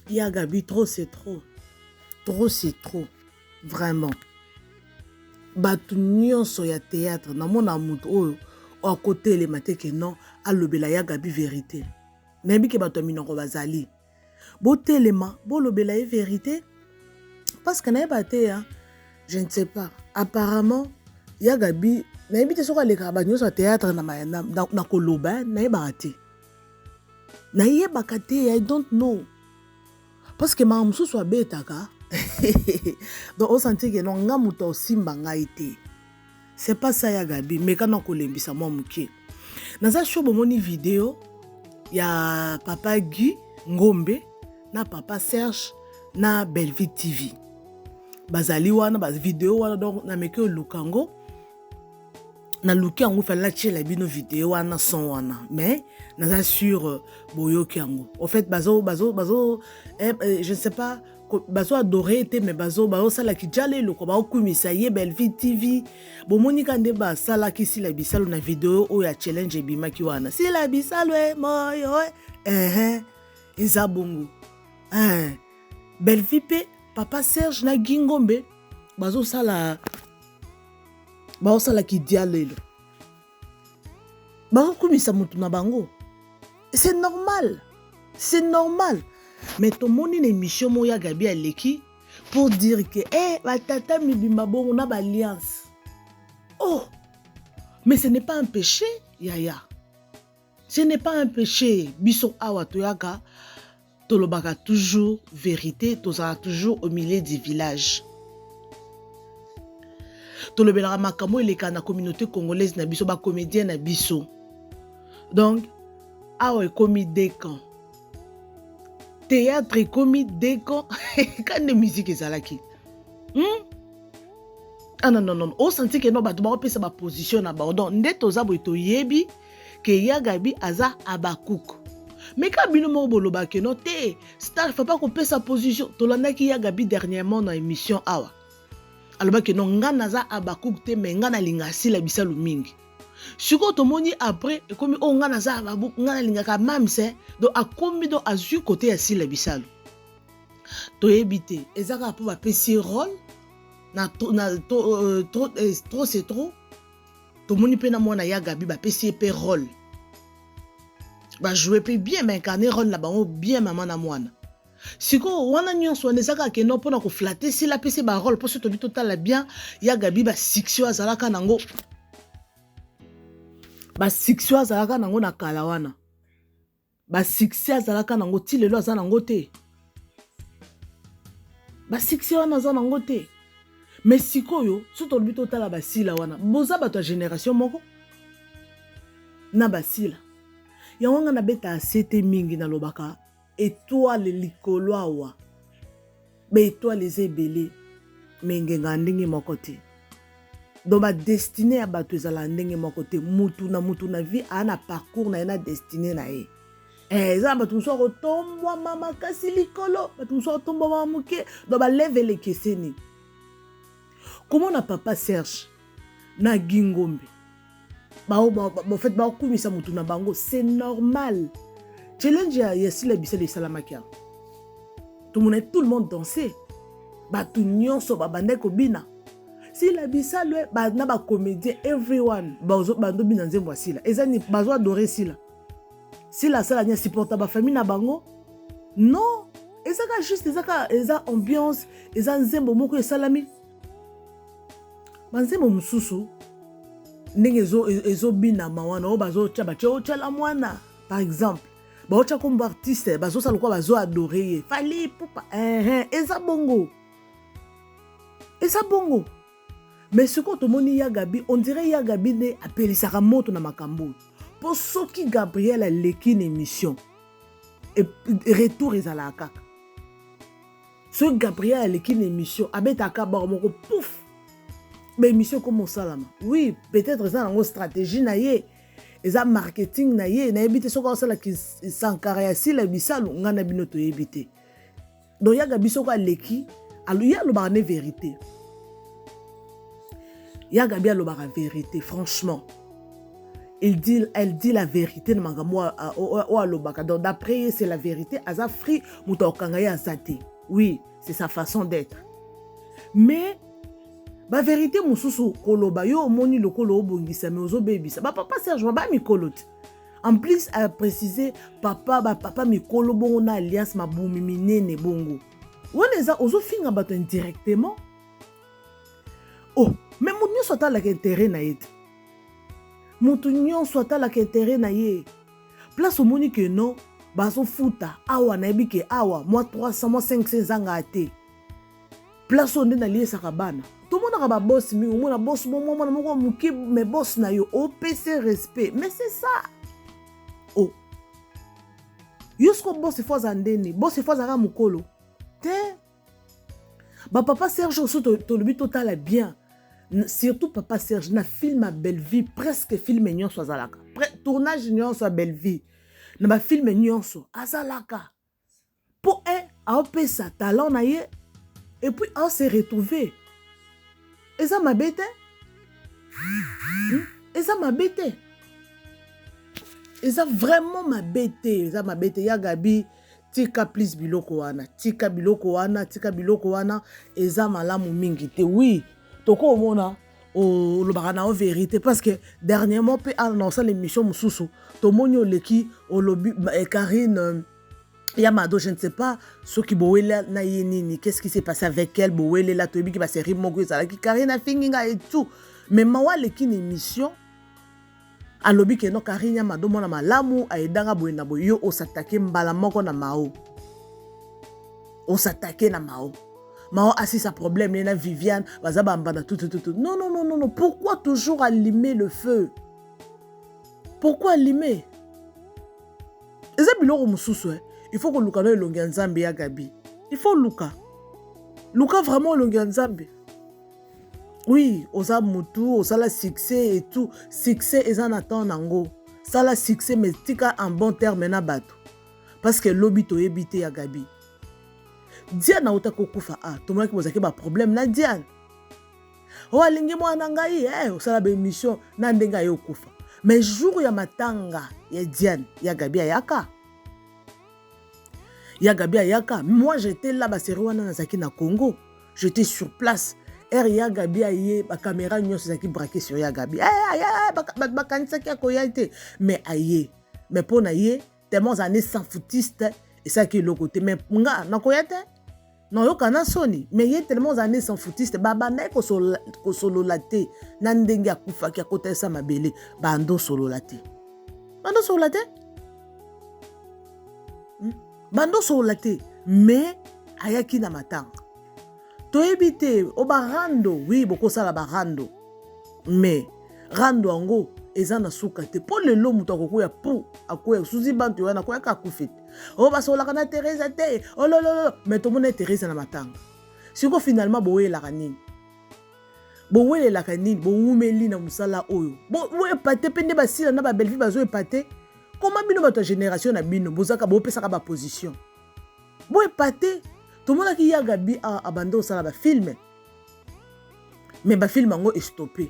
Ya Gabi, trop c'est trop. Trop c'est trop. Vraiment. Bato nyonso ya théâtre namona moto oyo akotelema te ke non, alobela ya Gabi vérité. Nayebi ke bato ya minoko bazali. Botelema, bolobela ye vérité. Parce que nayeba te ya, je ne sais pas. Apparemment, ya Gabi, nayebi te soki alekaka bato nyonso ya théâtre na koloba, nayebaka te. Nayebaka te, I don't know. Parce que makambo mosusu abetaka. Donc osentir ke non, nga moto osimba ngai te. C'est pas ça ya Gabi, mais kana kolembisa mwa moke. Naza sure bomoni video ya papa Guy Ngombe na papa Serge na Bellevue TV. Bazali wana ba video wana, donc nameki oluka yango. Naluki yango, fallait natiela bino video wana, son wana, mais naza sur boyoki yango. En fait, bazo bazo bazo eh, eh, je ne sais pas, bazo adorer te, mais bazo bazosalaki jala eloko, baokumisa ye Bellevue TV. Bomoni ka nde basalaki Sila Bisalo na video oyo ya challenge ebimaki wana, Sila Bisalo e moyo e eza bongo. Bellevue mpe papa Serge na Guy Ngombe bazosala, baosalaki dia lelo, bakokumisa motu na bango. C'est normal, c'est normal. Mais tomoni na émission moko ya Gabi aleki pour dire que eh, batata mibimba bongo na baalliance. Oh, mais ce n'est pas un péché, yaya, ce n'est pas un péché. Biso awa toyaka, tolobaka toujours vérité, tozala toujours au milieu du village, tolobelaka makambo eleka na communauté congolaise na biso, bacomédien na biso. Donc awa ekomi deux camps, théâtre ekomi deux camps, kande musique ezalaki, Ah non, non, non, osentir ke no, bato baopesa baposition na bango. Donc nde toza boye, toyebi ke ya Gabi aza Abakuk, mais ka bino moko bolobaka no te, star faut pas kopesa position. Tolandaki ya Gabi dernièrement na émission awa, alobaki no, nga naza Abakuk te, mais nga nalinga Asila Bisalu mingi. Sikoyo tomoni après ekomi oyo, nga naza Abakuk, nga nalingaka mamse. Donc akomi, donc azwi kote ya Sila Bisalu. Toyebi te, eza kaka mpo bapesi ye rôle na trop c'est trop. Tomoni mpe na mwana ya Gabi, bapesi ye mpe rôle, bajoue mpe bien, baincarne rôle na bango bien, mama na mwana. Sikoyo wana nyonso wana eza kaka keno mpona koflatter Sila, apesi barôle. Mpo so tobi totala bien, ya Gabi, basuccès oyo azalaka nango, basuccès oyo azalaka nango na kala wana, basuccès azalaka nango ti lelo aza nango te. Basuccès wana aza nango te. Mais sikoyo so tolobi totala basila wana, boza bato ya génération moko na basila yango. Nga nabeta sete mingi, nalobaka étoile likolo awa, baétoile eza ebele, mais ngenga ndenge moko te. Donc badestinée ya bato ezala ndenge moko te. Mutu na mutu na vie aa na parcours na ye, na destinée na ye. Eza na bato mosusu akotombwama makasi likolo, bato mosusu akotombwama moke. Donc balevel ekeseni. Komona papa Serge na Guy Ngombe en fait baokumisa motu na bango, c'est normal. Challenge ya Sila Bisalo esalamaki awa, tomona tout le monde danser, bato nyonso babandaki kobina Sila Bisalo na bacomédien, everyone bandobina nzembo ya Sila. Eza ni bazo adorer Sila. Sila asala ni asupporta bafamille na bango? Non, eza kaka juste, eza kaka, eza ambiance, eza nzembo moko esalami. Banzembo mosusu ndenge ezobinama wana, oyo bazotya, batya otyala mwana par exemple, baotya kombo artiste, bazosala lokola bazoadorer ye, Fally Ipupa. Eza bongo, eza bongo. Mais sikoyo tomoni ya Gabi, on dirait ya Gabi nde apelisaka moto na makambo oyo, mpo soki Gabriel aleki na émission, retour ezalaka kaka. Soki Gabriel aleki na émission, abetaka baro moko, pouf, baémission ekoma osalama. Oui, peut-être eza nango stratégie na ye, eza marketing na ye, nayebi te. Soki aosalaki sankara ya Sila Bisalu, ngai na bino toyebi te. Donc ya Gabi, soki aleki, ye alobaka ne vérité. Ya Gabi alobaka vérité, franchement. Il dit, elle dit la vérité na makambo oyo alobaka. Donc d'après ye, c'est la vérité. Aza free, moto akokanga ye aza te. Oui, c'est sa façon d'être, mais bavérité mosusu koloba, yo omoni lokola obongisa, mais ozobebisa. Bapapa Serge ba mikolo te. En plus, aprécise papa, bapapa mikolo bongo na alliance mabumi minene bongo wana, eza ozofinga bato indirectement. Oh, mais moto nyonso atalaka intérêt na ye te. Moto nyonso atalaka intérêt na ye. Place omoni ke non, bazofuta awa, nayebi ke awa mwa 300, mwa 500 ezangaka te. Place oyo nde naliesaka bana. Tomonaka baboss mingi, omona boss mo mwana moko moke, mais boss na yo opesi respect. Mais c'est ça. Oh, yo siko boss fo aza ndeni, boss fo azalaka mokolo te. Bapapa Serge oso tolobi totala bien, surtout papa Serge na film ya Bellevie, presque film nyonso azalaka, tournage nyonso ya Bellevie, na bafilm nyonso azalaka, mpo un aopesa talent na ye et puis aose retrouver. Eza mabe te, Eza mabe te, eza vraiment mabe te, eza mabe te. Ya Gabi, tika plus biloko wana, tika biloko wana, tika biloko wana, eza malamu mingi te. Oui, tokomona olobaka na yo vérité, parce que dernièrement mpe awa na osala émission mosusu, tomoni oleki olobi Karine ya Mado, je ne sais pas soki bowelela na ye nini, qu'est-ce qui s'est passé avec elle. Bowelela, toyebiki basérie moko ezalaki, Karine afingi ngai et tout, mais mawa aleki na émission, alobi ke no, Karine ya Mado mwana malamu, ayedanga boye na boye. Yo osatake mbala moko na mao, osatake na mao, mao asisa problème ye na Viviane, baza bambanda tutututu. Non, non, non, non, non. Pourquoi toujours allumer le feu? Pourquoi allumer? Eza biloko mosusu, eh. Il faut koluka no elongi ya Nzambe. Ya Gabi, il faut luka, luka vraiment elongi ya Nzambe. Oui, oza mutu osala succès et tout. Succès eza na temps nango. Sala succès, mais tika en bon terme na bato, parce que lobi toyebi te. Ya Gabi, Diane auta kokufa, ah, tomonaki bozalaki baproblème na Diane. Oyo alingi mwana ngai, eh, osala baémission na ndenge aye okufa, mais jour ya matanga ya Diane, ya Gabi ayaka, ya Gabi ayaka. Moi, j'étais là, basérie wana nazalaki na Congo, j'étais sur place. Ere ya Gabi aye, bacaméra nyonso ezalaki braqué sur ya Gabi. Bato bakanisaki akoya te, mais aye. Mais mpo na ye, tellement azala ne s'en-foutiste, esalaki eloko te. Mais nga nakoya te, nayoka na soni. Mais ye, tellement ozala ne s'en-foutiste, babandaki kosolola te na ndenge akufaki, akotalisa mabele, bando osolola te, bando osolola te, Bando osolola te, mais ayaki na matanga. Toyebi te o barando. Oui, bokosala barando, mais rando yango eza na suka te, mpo lelo moto akokoya pu akoya suzi bantu wana akoyaka akufi te. Oyo basololaka na Teresa te, olololo, mais tomona Teresa na matanga. Siko finalement boyelaka nini? Bowelelaka nini? Bowumeli na mosala oyo, boepa te mpe nde basila na babelvi bazoepa te. Koma bino bato ya génération na bino bozaka, bopesaka baposition, boepa te. Tomonaki ya Gabi abanda osala bafilm, mais bafilm yango estoppe.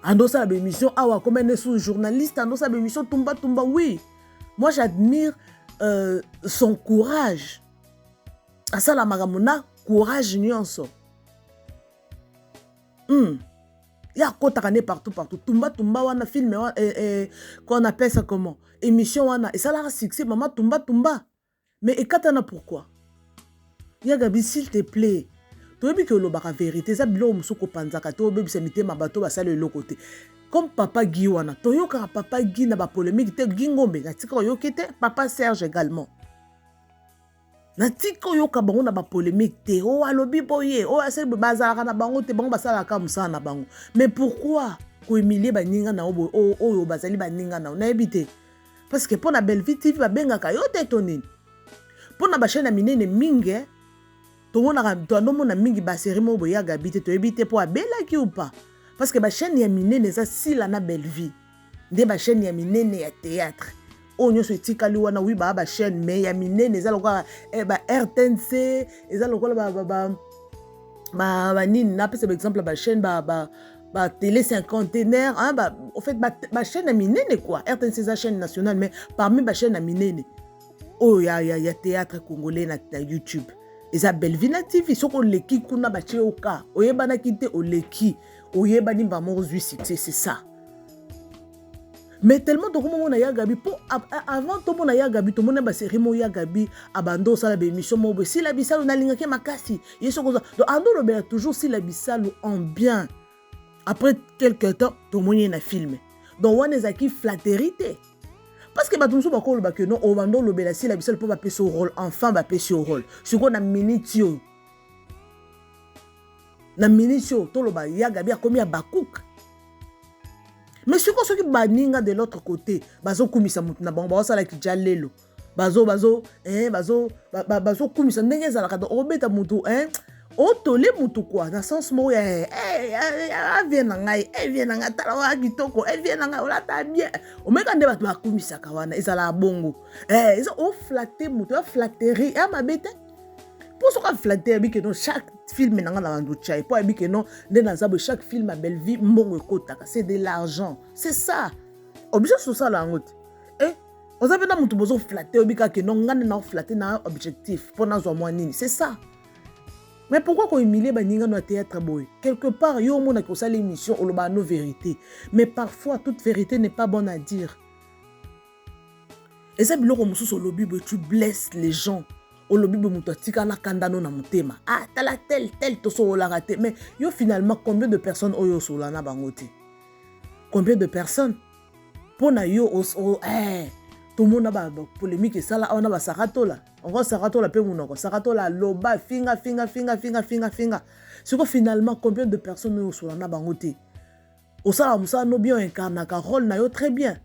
Ando osala baémission awa, akoma ne sous journaliste, ando osala baémission tumba tumba. Oui, moi j'admire son courage. Asala makambo na courage nyonso. Ye akɔtaka ne partout partout, tumba tumba wana, film wana, qu'on appelle ça comment, émission wana esalaka succès, mama tumba tumba, mais ekatana. Pourquoi? Ya Gabi, s'il te plaît, toyebi ke olobaka vérité. Eza biloko mosusu kopanzaka te, obebisa mitema bato basala eloko te. Comme papa Guy wana, toyokaka papa Guy na bapolémique te. Guy Ngombe, natika oyoki te. Papa Serge également, natika oyoka bango na bapolémique te. Oyo alobi boye, oyo asali boye, bazalaka na bango te. Bango basalaka mosala na bango. Mais pourquoi kohumilie baninga na yo boye, oyo bazali baninga na yo? Nayebi te, parce que mpo na Bellevie TV babengaka yo te to nini? Mpo na bachaîne ya minene mingi tomonaka, toandomona mingi basérie moko boye ya Gabi te. Toyebi te mpo abelaki ou pas, parce que bachaîne ya minene eza Sila na Bellevie nde bachaîne ya minene ya théâtre. Oyo nyonso etikali wana, oui, baa bachaîne, mais ya minene eza lokola ba RTNC, eza lokola banini. Napesa baexemple ya bachaîne. Ba télé cinquantenaire, hein, ba, au fait ba, ba chaîne ya minene quoi. RTNC eza chaîne nationale, mais parmi ba chaîne ya minene oyo ya théâtre congolais na YouTube eza Belvina TV. Soki oleki kuna, batie yo ka oyebanaki te, oleki, oyebani mbala moko, ozwi succès, c'est ça. Mais tellement tokomomona ya Gabi, mpo avant tomona ya Gabi, tomona basérie moko ya Gabi abanda osala baémission moko boye. Sila Bisalu nalingaki makasi ye soki oza, donc ando olobela toujours Sila Bisalu en bien. Après quelque temps, tomoni ye na film. Donc wana ezalaki flatterie te, parce que bato mosusu bakoloba ke non, obanda olobela Sila Bisalu mpo bapesi yo rôle. Enfin bapesi yo rôle sikoyo na minute oyo, na minute oyo toloba ya Gabi akomi ya bakuka. Mais sikoyo soki baninga de l'autre côté bazokumisa motu na bango, baosalaki ja lelo bazo bazo eh, bazo bazokumisa ndenge ezalaka. Donc obeta motu, eh, otole motu kua na sens moko ya avie na ngai, evie na ngai, tala oya kitoko, evie na ngai, olata bien, omeka nde bato bakumisaka wana ezalaka bongo. Eza oflatter motu, ya flatterie ya mabe te, mpo soki aflatter, ayebi ke non, chaque film na ngai na bandu tia, mpo ayebi ke non, nde naza boye, chaque film ya Bellevie mbongo ekotaka, c'est de l'argent, c'est ça. Obiso tosala yango te. Oza mpe na motu bozoflatter, oyebi kaka ke non, ngai nde naoflatter na objectif mpo nazwa mwa nini, c'est ça. Mais pourquoi kohumilie baninga no ya théâtre boye? Quelque part yo omonaki osala émission, olobaka no vérité, mais parfois toute vérité n'est pas bonne à dire. Eza biloko mosusu olobi boye, tu blesses les gens. Olobi boye, moto atikala kanda no na motema. Ah, tala tel tel, tosololaka te. Mais yo finalement, combien de personnes oyo osolola na bango te? Combien de personnes mpo na yo eh, tomona bapolémique esala awa na basaratola encore, Saratola mpe monoko, Saratola aloba, finga finga finga finga finga finga. Siko finalement, combien de personnes oyo osola na bango te? Osalaka mosala no bien, incarnaka rôle na yo très bien.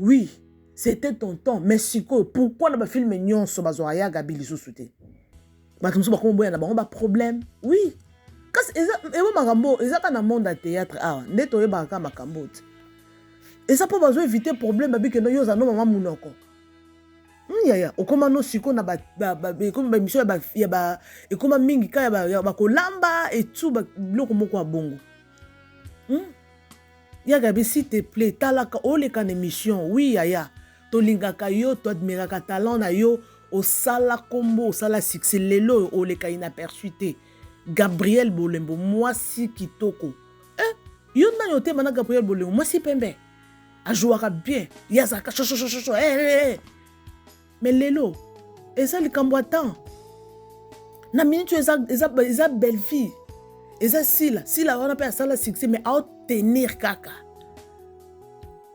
Oui, c'était ton temps. Mais sikoyo pourquoi na bafilm nyonso bazwaka ya Gabi lisusu te? Bato mosusu bakoma boya na bango baproblème. Oui, kasi ebo makambo eza kaka na monde ya théâtre awa nde toyebaka kaka makambo te. Eza mpo bazo éviter problème. Babikendo yo oza no mama monoko. Yaya, okóma no sikoyo na ekomi baémission ekóma mingi ka ya bakolamba etu biloko moko ya bongo. Ya Gabi, s'il te plaît, talaka oleka na émission. Oui yaya, tolingaka yo, toadmiraka talent na yo. Osala nkombo, osala succès, lelo oyo oleka inaperçu te. Gabriel Bolembo, mwasi kitoko, eh, yo nani otema na Gabriel Bolembo, mwasi pembe, ajouaka bien, ye azalaka shoshoshosho, eh, eh, eh. Mais lelo eza likambo ya temps na minute oyo eza belle fille, eza Sila. Sila wana mpe asala succès, mais aotenir kaka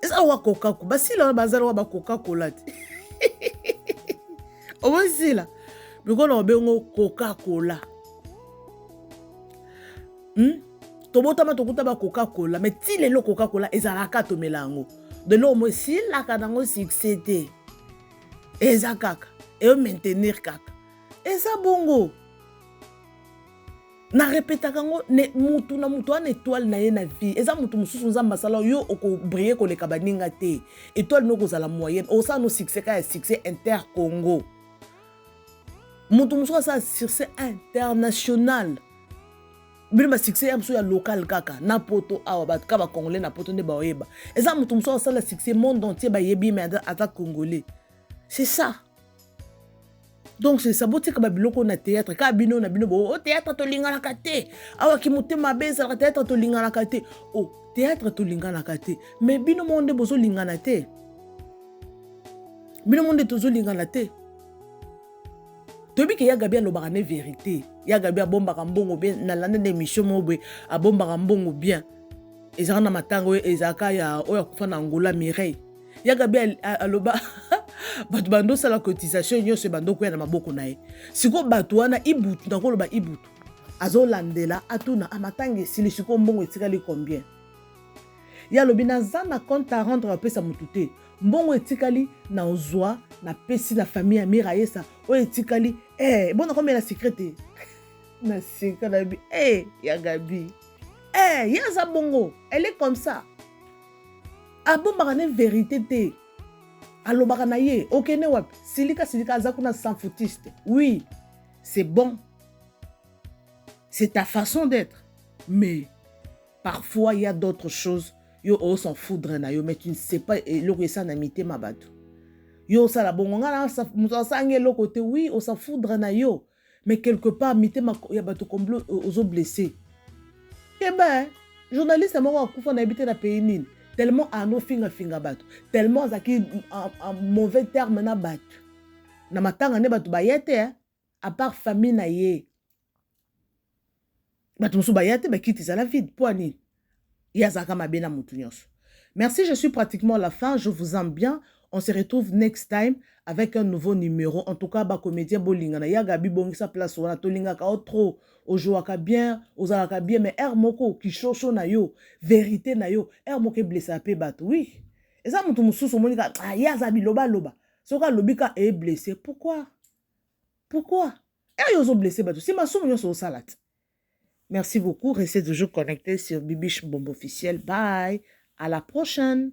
eza lokola kokako. Basila wana baza lokola bakokakola te. Omosila mikolo obengo Coca-Cola, Tobotama tokuta bacoca-cola, mais ti lelo Coca-Cola ezalaka, tomela yango. De lelo mo esilaka nango succès te, eza kaka eomaintenir kaka, eza bongo. Na répétaka yango, mutu na mutu wana étoile na ye na vie. Eza mutu mosusu Nzambe asala yo okobriller koleka baninga te. Étoile no kozala moyenne, osala no succès kaka ya succès inter Congo. Mutu mosusu asala succès international. Bino basuccès ya mosusu ya local kaka na Poto awa, bato kaka bacongolais na Poto nde baoyeba. Eza moto mosusu asala succès monde entier bayebi, mais aza congolais, c'est ça. Donc c'est ça, botika babiloko na théâtre kaka bino na bino. Bo o théâtre tolinganaka te awaki motema mabe ezalaka. Théâtre tolinganaka te, o théâtre tolinganaka te, mais bino moko nde bozolingana te, bino moko nde tozolingana te. Toyebi ke ya Gabi alobaka ne vérité. Ya Gabi abombaka mbongo bien. Nalanda na émission moko boye, abombaka mbongo bien. Ezalaka na matanga oyo ezalaka ya oyo akufa na Angola, Mireille. Ya Gabi aloba bato bando osala cotisation nyonso ebando koya na maboko na ye. Sikoyo bato wana ibutu, nakoloba ibutu azolandela, atuna amatanga esili, sikoyo mbongo etikali combien? Ye alobi naza na compte à rendre, apesa motu te. Mbongo etikali na ozwa, napesi na famille ya Mira Ayesa oyo etikali. Bona komela secret te na sika nayebi. Ya Gabi, ye aza bongo, elle est comme ça, abombaka ne vérité te, alobaka na ye. Okende wapi? Silika silika aza kuna s'en-foutiste. Oui, c'est bon, c'est ta façon d'être, mais Parfois il y a d'autres choses yo o s'en foudre na yo mais tu ne sais pas eloko esala na mitema bato. Yo osala bongo nga na moto asangi eloko te oui o s'en foudre na yo mais quelque part mitema ya bato komblo ozo blessé. Keba eh, journaliste moko akufa nayebi te na pays nini tellement ano finga finga bato tellement azalaki en mauvais terme na bato na matanga nde bato baya te eh, à part famille na ye bato mosusu baya te bakiti ezala vide mpo nini ye azalaka mabe na motu nyonso. Merci, je suis pratiquement à la fin. Je vous aime bien. On se retrouve next time avec un nouveau numéro. En tout cas, ba comédien bolingana ya Gabi bongisa place wana tolingaka o trop ojouaka bien, ozalaka bien, mais air moko kishosho na yo, vérité na yo, air moko eblessa pe bato. Oui, eza moto mosusu omoni ka ah, ye aza bilobaloba soki alobi ka eblesse. Pourquoi? Pourquoi ere yo ozoblesse bato si masumu nyonso osala te? Merci beaucoup. Restez toujours connectés sur Bibiche Bombe officiel. Bye. À la prochaine.